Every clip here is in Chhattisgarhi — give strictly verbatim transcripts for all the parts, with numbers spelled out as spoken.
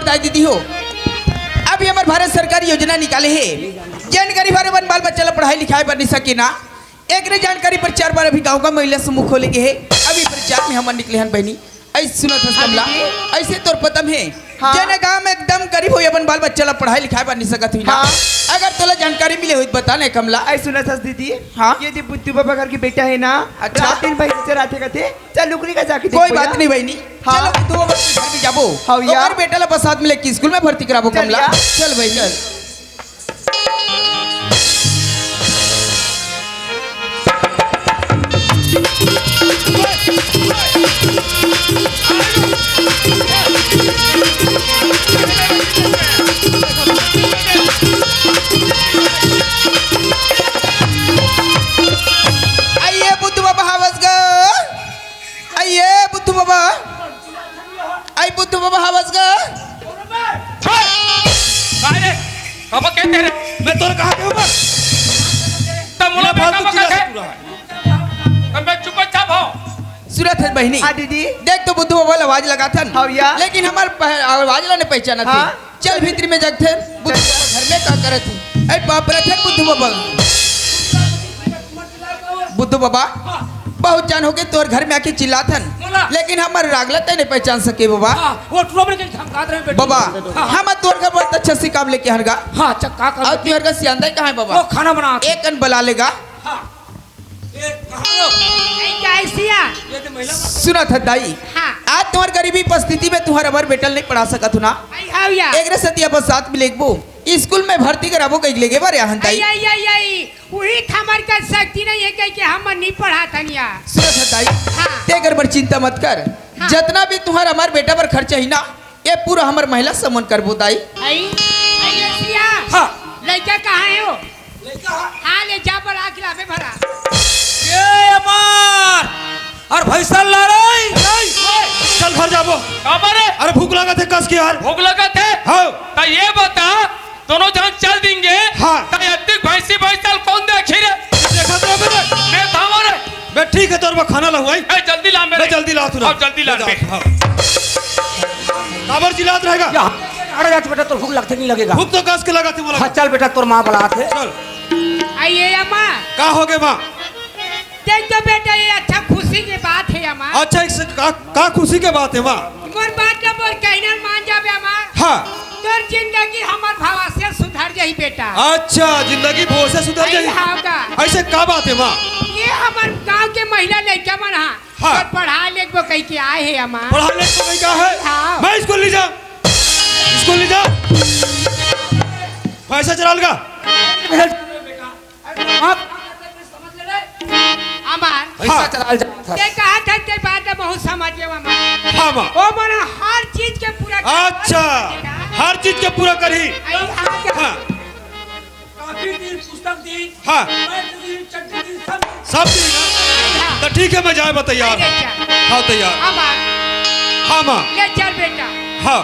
ताई दीदी हो, अभी हमर भारत सरकार योजना निकाले हे, जेन गरीब हर अपन बाल बच्चा ला पढ़ाई लिखाई बर नइ सके ना, एकरे जानकारी प्रचार बर अभी गांव का महिला समूह खोले गे हे। अभी प्रचार में हमन निकले हन बहिनी। अइसे सुनत हस हाँ कमला, दीदी। अइसे तोर पता में हे, हाँ। जेन गांव में एकदम गरीब होही, अपन बाल बच्चा ला पढ़ाई लिखाई बर नइ सकत होही ना, हाँ। अगर तोला जानकारी मिले होही त बता ने कमला। अइसे सुनत हस दीदी, हाँ। ये दे बुद्धू बाबा घर के बेटा हे ना, अच्छा। रात दिन भैंस चराथे कथे, चल ओकरे घर जाके देख कोई भैया। बात नहीं बहिनी, हाँ। चलो बुद्धू बाबा के घर में जाबो, हाँ भैया। ओकर बेटा ला बस साथ में लेके स्कूल में भर्ती कराबो चल कमला। यार। चल बहिनी। चल। अइए बुद्धू बाबा हवस गा। अइए बुद्धू बाबा। अइ बुद्धू बाबा हवस गा। अरे, बाबा कहते रे। मैं तोर कहा के ऊपर। तब मुला ये फालतू बेटा चिल्ला बका से है। पूरा है। तब मैं चुपचाप हो। सुनत हस बहिनी। हाँ दीदी। देख तो बुद्धू बाबा ला आवाज लगाथन। हाँ भैया। लेकिन हमर पह-, आवाज ला नइ पहचानत हे। हाँ। चल भीतरी में जाथन, बुद्धू बाबा घर में का करत हे? अरे बाप रे, थन बुद्धू बाबा। बुद्धू बाबा, बहुत जान होगे तोर घर में आके चिल्लाथन, बोला। लेकिन हमर राग ला तैं नइ पहचान सके बाबा। हाँ, वो टुरा मन के धमकात रहे बेटा। बाबा, हाँ। हम तोर घर बहुत अच्छा से काम लेके हन गा। हाँ, अच्छा, का काम अउ लेके? तोर घर सियान दाई कहाँ हे बाबा? वो खाना बना। एक कन बला लेगा। हाँ। ए, कहाँ हो? ए, कैसिया? ये तो महिला बात। सुनत हस दाई। हाँ। आज तुम्हर गरीबी परिस्थिति में तुम्हर हमर बेटा ल नइ पढ़ा सकत हों ना। आई हाव या। एकरे सेती अपन साथ में लेगबो, स्कूल में भर्ती कराबो कहिके लेगे बर आहन दाई। आई, आई, आई, आई। उही त हमर कर सकती नइ हे कहिके हम नइ पढ़ाथन या। सुनत हस दाई। हाँ। तेकर बर चिंता मत कर। हाँ। जतना भी तुम्हर हमर बेटा बर खर्चा ही ना, ये पूरा हमर महिला समूह करबो दाई। आई, आई कैसिया। हाँ। लइका कहाँ हे वो? लइका? हाँ, ले जा, बला के लाबे भरा। ए अमर, अरे भैंसा ला रे। नहीं, चल घर जाबो। काबर रे? अरे भूख लागत हे कस के यार। भूख लागत हे? हाँ। त ये बता, दोनों झन चल देंगे। हाँ। त अतिक भैंसी भैंसा ल कौन देखही रे? देखत रहे बे। मैं धावा रे। बे ठीक हे, तोर बर खाना लाहूँ, आई। ए, जल्दी ला मेरे। बे जल्दी ला तू ना। अब जल्दी ला ले जा, बे। हाँ। काबर चिल्लात रहेगा? या, अरे आज बेटा तोर भूख लगथे नइ लगेगा? भूख तो कस के लगथे मोला। हाँ, चल बेटा तोर माँ बलात हे। चल। आइए अम्मा। का होगे माँ? देख तो बेटा, ये अच्छा खुशी के बात हे अम्मा। अच्छा, एक से-, का, का खुशी के बात हे माँ? मोर बात ला मोर कहना ल मान जाबे अम्मा। हाँ। तोर जिंदगी हमर भवा से सुधर जाही बेटा। अच्छा, जिंदगी भवा से सुधर जाही। हाँ का? अइसे का बात हे माँ? ये हमर गांव के महिला लइका मन हा हाँ। तोर पढ़ा लेगबो कहिके आए हे अम्मा। पढ़ा लेगबो कहिके आए हे? हाँ। मैं स्कूल नइ जांव। स्कूल नइ जांव। भैंसा चराल गा। अम्मा। भैंसा हाँ। चराल जात हे। ते कहा था, ते बात बहुत समझ गया अम्मा। हाँ, माँ। वो मन हर चीज के पूरा अच्छा, हर चीज के पूरा करही। आई, हाँ, क्या? हाँ। कॉपी दी, पुस्तक दी, हाँ। पैंट दी, चड्डी दी, सब दी। सब दी ना? हाँ। त ठीक हे, मैं जाए बर तैयार हूँ। अरे, जा। हाँ, तैयार। हाँ, माँ। हाँ, माँ। ले चल बेटा। हाँ।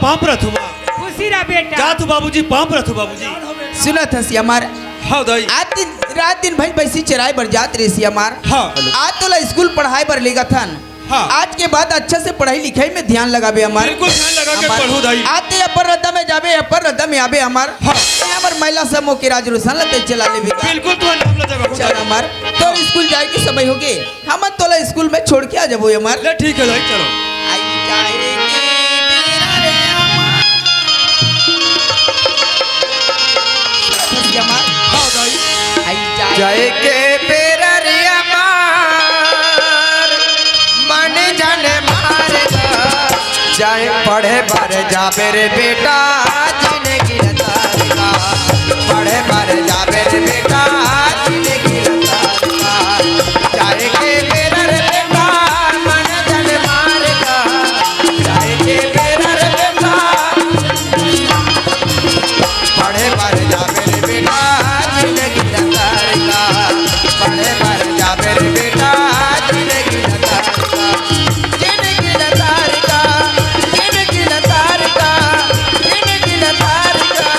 पाँव परथों माँ। खुशी रह बेटा। जात हँव बाबूजी, पाँव परथों बाबूजी। सुनत हस सियामार। हाँ दाई। आज दिन, रात दिन भई भैंसी चराय बर जात रहे सियामार। हाँ। आज तोला स्कूल पढ़ाय बर लेगत हन। हाँ। आज के बाद अच्छा से पढ़ाई लिखाई में ध्यान लगाबे अमर। बिल्कुल ध्यान लगा के अमर। पढ़हूँ दाई। आज ते अपर रद्दा में जाबे, अपर रद्दा में आबे अमर। हाँ। ए अमर महिला समूह के राज रोशन ला ते चला लेबे का? बिल्कुल, तोर नाम ला जगाहूँ चल दाई। अमर, तोर स्कूल जाय के समय होगे। हमन तोला स्कूल में छोड़ के आ जाबो अमर। ले ठीक हे दाई, चलो। आई जाए के बेरा रे अमर। अमर। हाँ दाई। आई जाए जाए के बेरा रे अमर, मन झन मार गा। जाए पढ़े बर जाबे रे बेटा, जिनगी ल तार गा। पढ़े बर जाबे रे बेटा, जिनगी ल तार गा। जाए के बेरा रे बेटा, मन झन मार गा। जाए के बेरा रे बेटा, पढ़े बर जाबे रे बेटा, जिनगी ल तार गा। पढ़े बर जाबे रे बेटा, जिनगी ल तार गा। जिनगी ल तार गा, जिनगी ल तार गा, जिनगी ल तार गा।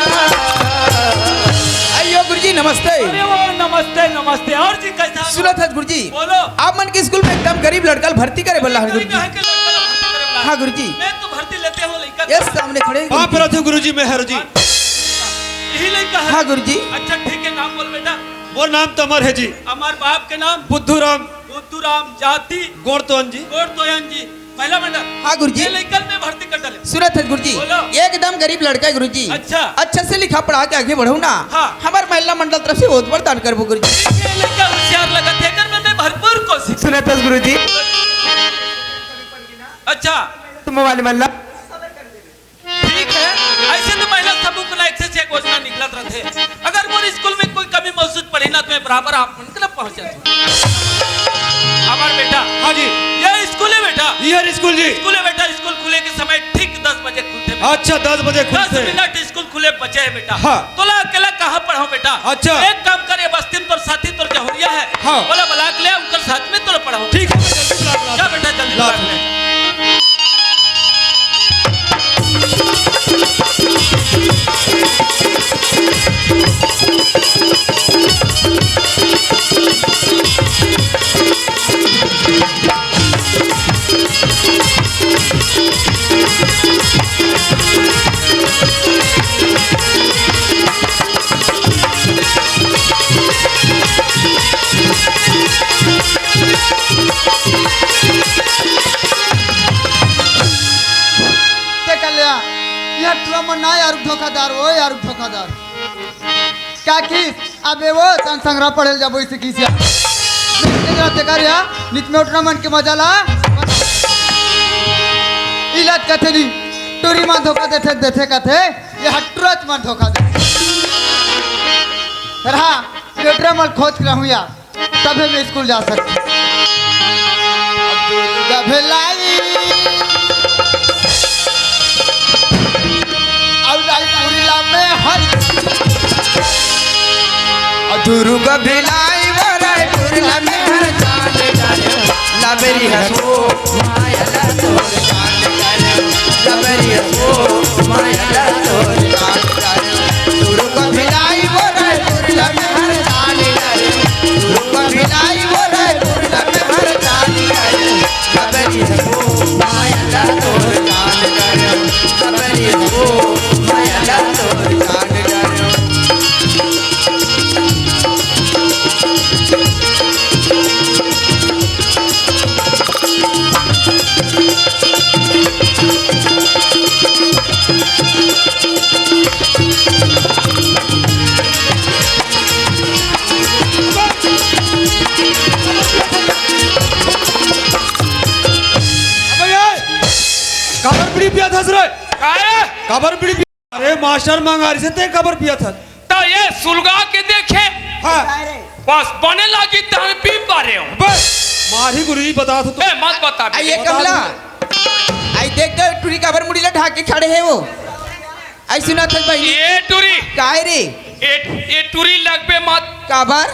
अयो गुरुजी, नमस्ते। अरे वो नमस्ते, नमस्ते। और जी, कैसा? सुनत हस गुरुजी? बोलो। आप मन के स्कूल में एकदम गरीब लड़का ल भर्ती करे बर लाहन गुरुजी। कहाँ के लड़का ल भर्ती करे बर लाहन? हाँ गुरुजी। मैं तो भर्ती लेते हो लइका। ये सामने खड़े हैं पाँव गुरुजी। परथों गुरुजी, मैं हर जी। यही लइका है? हाँ गुरुजी। अच्छा ठीक है, नाम बोल बेटा। मोर नाम तो अमर है जी। अमर, बाप के नाम? बुद्धू राम। बुद्धू राम। जाति? गोड़तोयन जी। गोड़तोयन जी। महिला मंडल? हाँ गुरुजी। ये लइका ल मैं भर्ती कर डाले। सुनत हस गुरुजी? बोलो। एकदम गरीब लड़का है गुरुजी। अच्छा। अच्छा से लिखा पढ़ा के आगे बढ़ाहू ना। हाँ। हमर महिला मंडल तरफ से बहुत बड़ा दान करबो गुरुजी। ठीक है, लइका होशियार लगत हे, एकर में मैं भरपूर कोशिश। सुनत हस गुरुजी? अच्छा। तुम वाले मल्ला। ठीक है, ऐसे तो महिला समूह के लायक से छह घोषणा निकलत रहथे। अगर मोर स्कूल में कोई कमी महसूस पड़ही ना, तो मैं बराबर आप मन के ला पहुंचा दूं। अमर बेटा। हाँ जी। ये स्कूल है बेटा। ये स्कूल जी। स्कूल है बेटा, स्कूल खुले के समय ठीक दस बजे खुलथे बेटा। अच्छा, दस बजे दस खुलथे। मिनट स्कूल खुले बचे है बेटा। हाँ। तोला अकेला कहाँ पढ़ाऊं बेटा? अच्छा। एक काम कर, ये बस्ती में तोर साथी तोर जहुरिया है। हाँ। ओला बुला के ले, उनकर साथ में तोला पढ़ाऊं। ठीक है, मैं जल्दी बुला के लाता हूँ। जा बेटा, जल्दी ला बुला के ले। ते कर लिया। यार, टुरा मन ना यार, धोखादार, ओ यार, धोखादार। का किस? अबे वो तन संग्रह पढ़े ल जाबो इसे किसिया। ते कर या, नित में उठना मन के मजा ला। इलाज कथे नी, टुरी मन धोखा देथे, देथे कथे, ये हटुरच मन धोखा देथे। रहा, पेटरा मन खोज के रहूं यार। तभे मैं स्कूल जा सकथों। दुर्गा भिलाई। अउ रायपुर ला में हर। अउ दुर्गा भिलाई वो रायपुर ला में हर जान जान। लबरी हसो माया ला तोर जान जान। लबरी हसो माया ला तोर जान जान। दुर्गा भिलाई वो रायपुर ला में हर जान जान। अबे ये, काबर बीड़ी पियत हस रे? काहे? काबर बीड़ी पियत? अरे मास्टर मंगा रहिसे, ते काबर पियत हस? त ये सुलगा के देखे। हाँ। बस बने लागी तहन पी पा रहे हो। बस, मारही गुरुजी, बता दो तो। ए, मत बता बे। आई ये कमला। आई देख तो टुरी काबर मुड़ी ला ढाक के खड़े हे वो। आई सुनत हस बहिनी। ये टुरी। काय रे? ए, ए टुरी लगबे मत। काबर?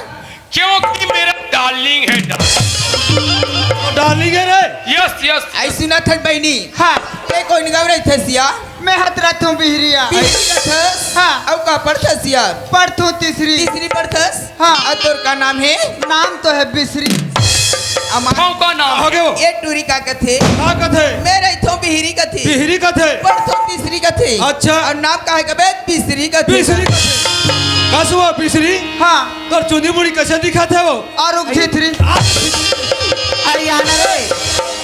क्योंकि मेरा डार्लिंग है, डार्लिंग। डार्लिंग है रे? Yes, yes. आई सुनत हस बहिनी। हाँ। ते कोन गाँव रहिथे सिया? मैं हत रथों बिहरिया। बिहरी रथस? हाँ। अउ का पढ़थस यार? पढ़थों तीसरी। तीसरी पढ़थस? हाँ। अउ तोर का नाम हे? नाम तो हे बिसरी। अमा-, हो का नाम? हो गयो। ये टूरी का कथे? का कथे? मैं रहिथों बिहरी कथे। बिहरी कथे? पढ़थों तीसरी कथे। अच्छा। अउ नाम का हे कबे? बिसरी कथे। बिसरी कथे। कस वो बिसरी? हाँ। तोर चुंदी मुड़ी कइसे दिखत हे वो? अउ रुक झिथरी। अरे, आना रे।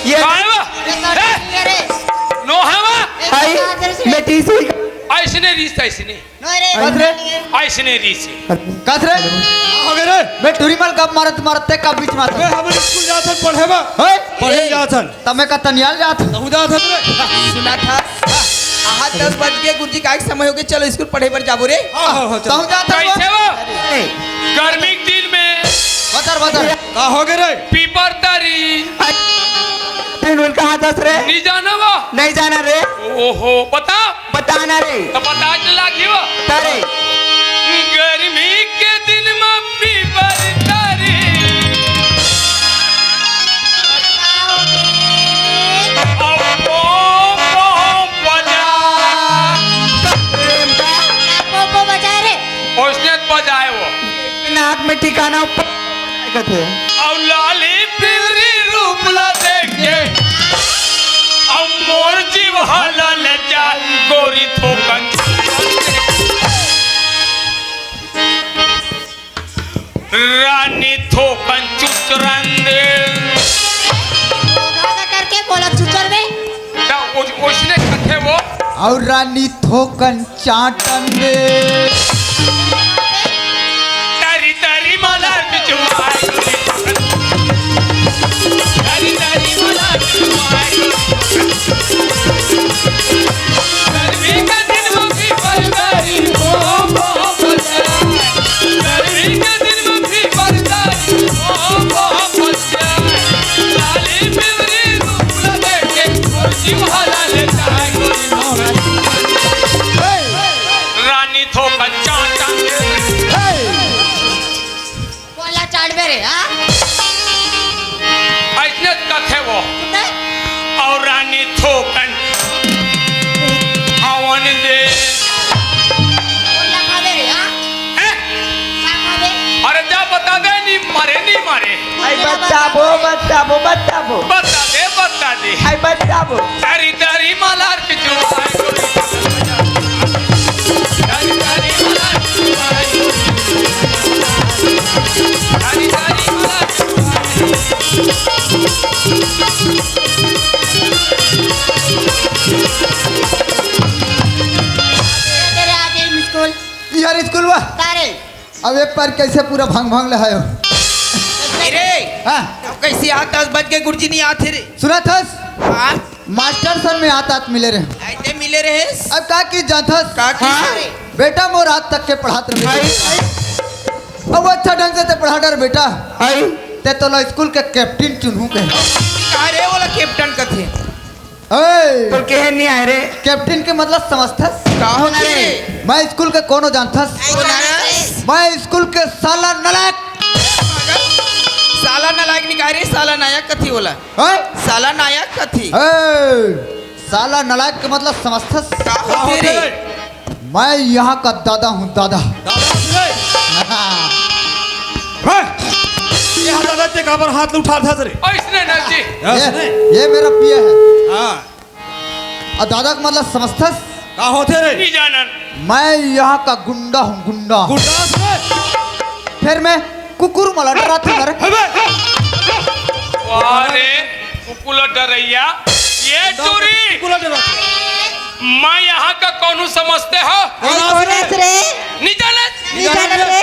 ये काय वा? ये तो ए! नहीं है रे। नो हवा? ये तो आई, हाथ से मैं टीसी। अइसने रिस, अइसने। नो रे, कस रे? नहीं है। अइसने रिस। कस रे? हो गए रे? मैं टूरी मल गप मारत मारत ते का बीच में आता। बे, हमन स्कूल जाथन पढ़े बा। होय? पढ़े ए। जाथन। तमे का तनियाल जात? तहु जात हस रे? सुना था? हाँ। आहा, दस बज गए, गुरुजी का एक समय हो गए, चलो स्कूल पढ़े बर जाबो रे। हाँ, हाँ, हाँ, चलो। तहु जात हस? कैसे हो? ए। गर्मी के दिन में बतर, बतर। का हो गए रे? पीपर तारी। दिन उनका हाथ हस रे? नहीं जाना वो? नहीं जाना रे। ओहो, बता। बताना रे। तो बता के लागी वो। तारे। गर्मी के दिन में पीपर तारी। अब पो, पो बजा। पो, पो बजा रे। उसने बजाए वो। नाक में ठिकाना ऊपर कथे। अउ लाली पिवरी रूप ला देख के, अउ मोर जीव हला ले जा, गोरी थोकन। रानी थोकन चुचरन दे। धोखा करके बोला चुचर में। ना, उस-, उसने कथे वो। अउ रानी थोकन चाटन दे। तारी तारी मला बिचवाई। तारी तारी मला बिचवाई। गर्मी का दिन में भी बरदारी हो, हो, बरदारी। गर्मी का दिन में भी बरदारी हो, हो, बरदारी। लाली पिवरी रूप लगे के और जीव हला लेता है गोरी नौरा। रानी थोकन चाटन। हे! बोला चाट बे रे, हाँ? अइसने कथे वो। कितने? अउ रानी थोकन हवन दे। बोला खावे रे, हाँ? हैं? का खावे? अरे जा बता दे, नी मारे, नी मारे। आई बताबो, बताबो, बताबो। बता दे, बता दे। आई बताबो। तारी तारी मला तेरे आगे स्कूल। यार, स्कूल वा। तारे। अब एक बार कैसे पूरा भांग भांग ले आयो? अरे, हाँ। अब कैसे आ, दस बज के गुरुजी नहीं आते रे। सुना थस? हाँ। मास्टर सन में हाथ हाथ मिले रहे। ऐसे मिले रहे। अब का की जाथस? का की? हाँ। बेटा मोर आज तक के पढ़ात रहे। आई। अब अच्छा ढंग से ते पढ़ा डर बेटा। आई। ते तोला स्कूल के कैप्टन चुनहूं के। का रे वाला कैप्टन कथे? ए। तो कहे नहीं आए रे। कैप्टन के मतलब समझथस? का होथे? अरे। मैं स्कूल के कोनो जानथस? कौन है? मैं स्कूल के साला नालायक। साला नालायक नहीं कहे रे, साला नायक कथे वाला। हैं? साला नायक कथे। ए, साला नालायक के मतलब समझथस? का होथे रे? मैं यहाँ का दादा हूँ, दादा। दादा हूँ रे। हैं? ये हाथ दादा ते काबर हाथ उठाथस रे? ऐसने ना जी। ये, ऐसने? ये मेरा पिया है। हाँ। अउ दादा के मतलब समझथस? का होथे रे? नहीं जानन। मैं यहाँ का गुंडा हूँ, गुंडा। गुंडा हस रे? फेर मैं कुकुर मन ला डराथों रे। अबे! वाह रे, कुकुर ला डरैया। ये गुंडा टूरी। कुकुर ला डराथों। मैं यहाँ का कौन हूँ समझते हो? कौन हस रे? नहीं जानन। नहीं जानन रे।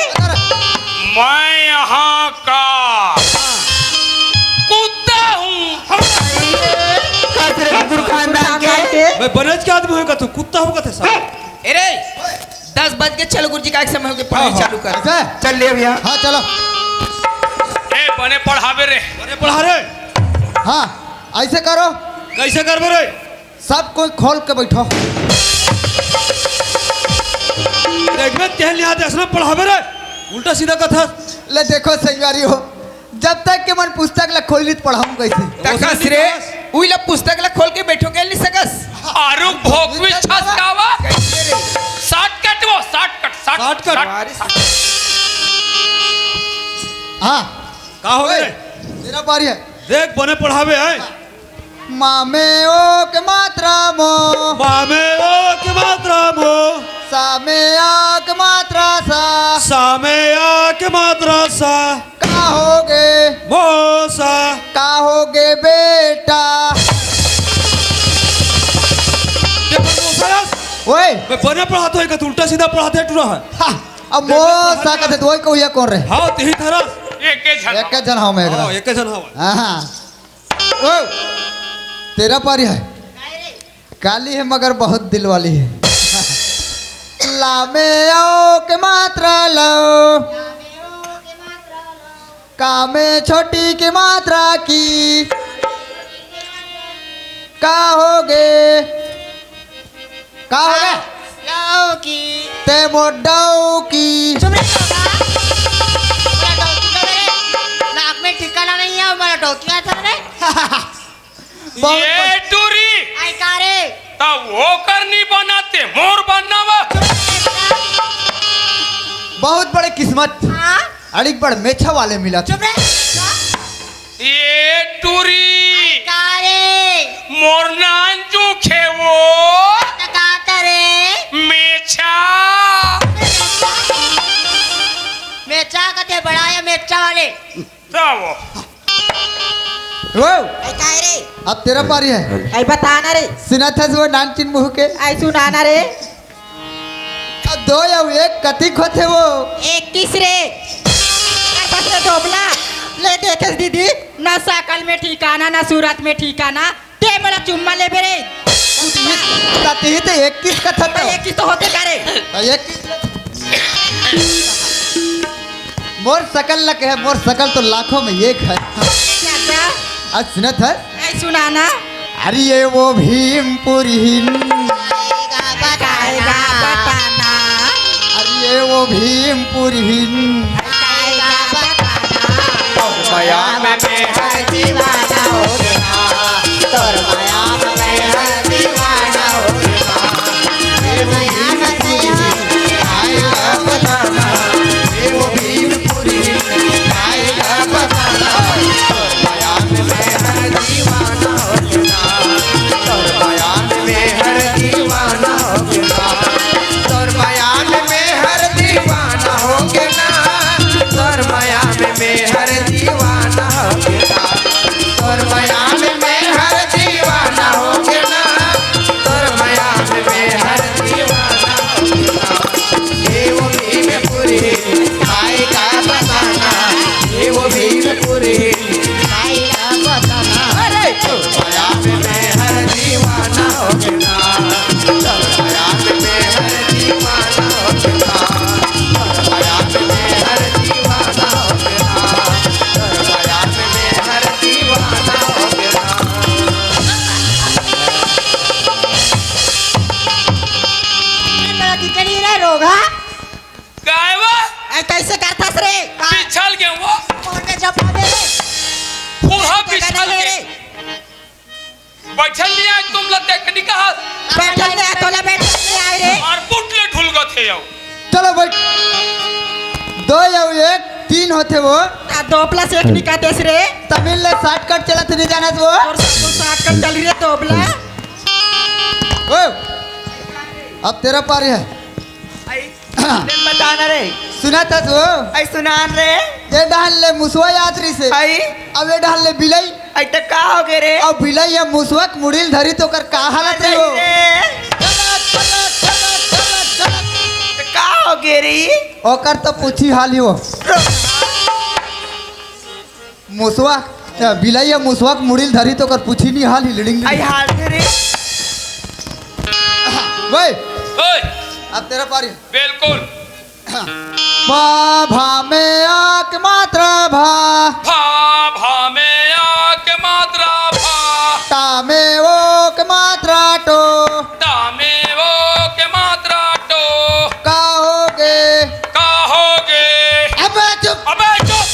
मैं यहाँ का कुत्ता हूँ। कस रे कुकुर खानदान के। मैं बनेच के आदमी हूँ का तू कुत्ता हूँ का थे साहब। ए रे, दस बज के, चलो गुरुजी का एक समय हो गया, पढ़ाई हाँ, हाँ। चालू कर। ऐसा? चल ले भैया। हाँ, चलो। ए, बने पढ़ाबे रे। बने पढ़ा रे। हाँ, ऐसे करो। कैसे करबे रे? सब कोई खोल के बैठो। देखबे, तेहन लिहाज ऐसने पढ़ाबे रे, उल्टा सीधा कथा। ले देखो संगवारी हो, जब तक के मन पुस्तक ला खोली नहीं तो पढ़ाऊँ कैसे? तकस रे। उइला पुस्तक ला खोल के बैठो के नहीं सकस। आरु भोकवी छस कावा। कैसे रे? शॉर्टकट वो, शॉर्टकट, शॉर्ट-, शॉर्टकट। शॉर्ट-, हाँ। का हो ओए, गे? तेरा पारी है। देख, बने पढ़ावे है। मामे ओ के मात्रा मो। मामे ओ के मात्रा मो। सामे आ के मात्रा सा। सामे आ के मात्रा सा। का होगे? मोसा। का होगे बेटा? देखो मोसा यार, ओए। मैं बने पढ़ात हों, एक उल्टा सीधा पढ़ात हे टूरा हे। हाँ, अब मोसा कहते तो ओए कहुया कौन रहे? हाँ, तिही थरा। एक के झन। एक के झन हवं मैं एकरा। हाँ, एक के झन हवं। हाँ, हाँ। ओ, तेरा पारी है। काली है मगर बहुत दिल वाली है। लामे आओ के मात्रा लो। कामे छोटी के मात्रा की। का होगे? का होगे? लाओ की। ते मोर डौकी। चुप रे बाबा। मोला डौकी का रे। नाक में ठिकाना नहीं है, मोला डौकी का था रे। बहुत ये बढ़- टूरी। आई का रे? ता ओकर नी बना ते मोर बनना वा। बहुत बड़े किस्मत। हाँ? अड़िक बड़ मेछा वाले मिला। चुप रे। ये टूरी। आई का रे? मोर नानचुक हे वो। त का करे? मेछा। मेछा कथे बड़ा या मेछा वाले। जाओ। वो। आई का रे? अब तेरा पारी है। आई बता ना रे। सुनत हस वो नानचिन मुँह के। आई सुना ना रे। अब दो या एक कतिक होथे वो। इक्कीस रे। अरे बस रे दोबला। ले देखेस दीदी, ना सकल में ठिकाना, ना सूरत में ठिकाना। ते मोला चुम्मा लेबे रे। कतिही ते इक्कीस कथस तो। इक्कीस तो होथे का रे? तो इक्कीस। मोर सकल ला कहे, मोर सकल तो लाखों में एक है। अच्छा। आज सुनत हस? आई सुना ना। अरे ये वो भीमपुरहिन। बताएगा बताना। अरे ये वो भीमपुरहिन। बताएगा बताना। मया में मैं हर दीवाना हो गया। तोर मया में मैं हर दीवाना हो गया। ये वो भीमपुरहिन। आएगा बताना। ये वो भीमपुरहिन। आएगा बताना। तोर मया में मैं हर दीवाना हो गया। तोर मया में मैं हर दीवाना हो गया। तोर मया में मैं हर दीवाना हो गया। तोर मया में मैं हर दीवाना हो गया। तोर मया में मैं हर दीवाना हो गया। तोर मया में मैं हर दीवाना हो गया। हे वो भीमपुरी, आएगा बताना। हे वो भीमपुरी, आएगा बताना। अरे! तोर मया में मैं हर दीवाना हो गया। तोर मया में मैं हर दीवाना हो गया। तोर मया में मैं हर दीवाना हो गया। तोर मया में मैं हर दीवाना हो गया। ए, तोला दिखनी रे रोगहा? काय वा? ए, कैसे करथस रे? बिछल गे वो। मोर में जब आवे रे। पूरा बिछल गे। बैठल नहीं आए तुम लोग, देख नहीं कहा। बैठल नहीं आए, तोला बैठल नहीं आए रे। और बुट ले ढुलगत हे यो। चलो बैठ। दो या एक, तीन होथे वो। आ, दो plus एक निकालतेस रे। तमिल ले shortcut चलत नहीं जानस वो। और सब कुछ shortcut चल रही है, दोबला। ओ, अब तेरा पारी है। आई, ले बताना रे। सुनत हस वो? आई सुनान रे। ये डहन ले मुसवा जात रहिसे। आई। अब ये डहन ले बिलई। आई त का हो गे रे? अब बिलई ह मुसवा के मुड़ी ल धरी त ओकर का हालत रही हो? अरे रे। त का हो गे रे? ओकर तो पूछी हाल ही हो। मुसवा, बिलई ह मुसवा के मुड़ी ल धरी त ओकर पूछी नहीं हाल ही, लिडिंग आई लिडिंग। हाल थे रे। भाई, ओए। अब तेरा पारी। बिल्कुल। भा, भा में आ के मात्रा भा। भा, भा में आ के मात्रा भा। टा में ओ के मात्रा टो। टा में ओ के मात्रा टो। का हो गे? का हो गे? अबे चुप। अबे चुप।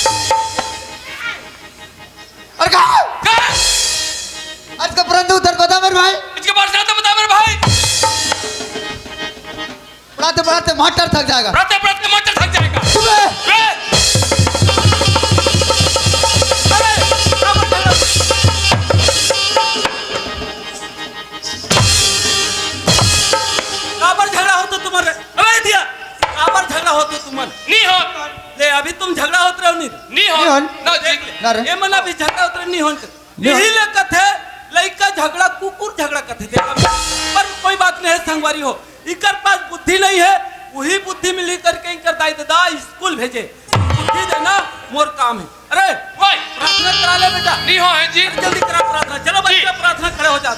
अरे का? का? अरे परंतु उधर बता मेरे भाई। इसके पास जाते बता मेरे भाई। पढ़ाते पढ़ाते मास्टर थक जाएगा। पढ़ाते पढ़ाते मास्टर थक जाएगा। चुप है। ए! अरे, काबर झगड़ा? काबर झगड़ा होत तुम्हर? अबे दिया, काबर झगड़ा होत तुम्हर? नहीं हो। ले, अभी तुम झगड़ा होत रहो नहीं? नहीं हो। नहीं हो। ना, देख ले। ना रे। ये मन अभी झगड़ा होत रहे नहीं होन। नहीं हो। यही ले कथे, लइका झगड़ा, कुकुर झगड़ा कथे, देखा। पर कोई बात नहीं है, संगवारी हो, इकर पास बुद्धि नहीं है, वही बुद्धि मिली करके इकर दाई ददा स्कूल भेजे। बुद्धि देना मोर काम है। अरे, ओए! प्रार्थना करा ले बेटा। नहीं हो है जी। अरे, जल्दी करा प्रार्थना। चलो जी। बच्चा, प्रार्थना, खड़े हो जाओ।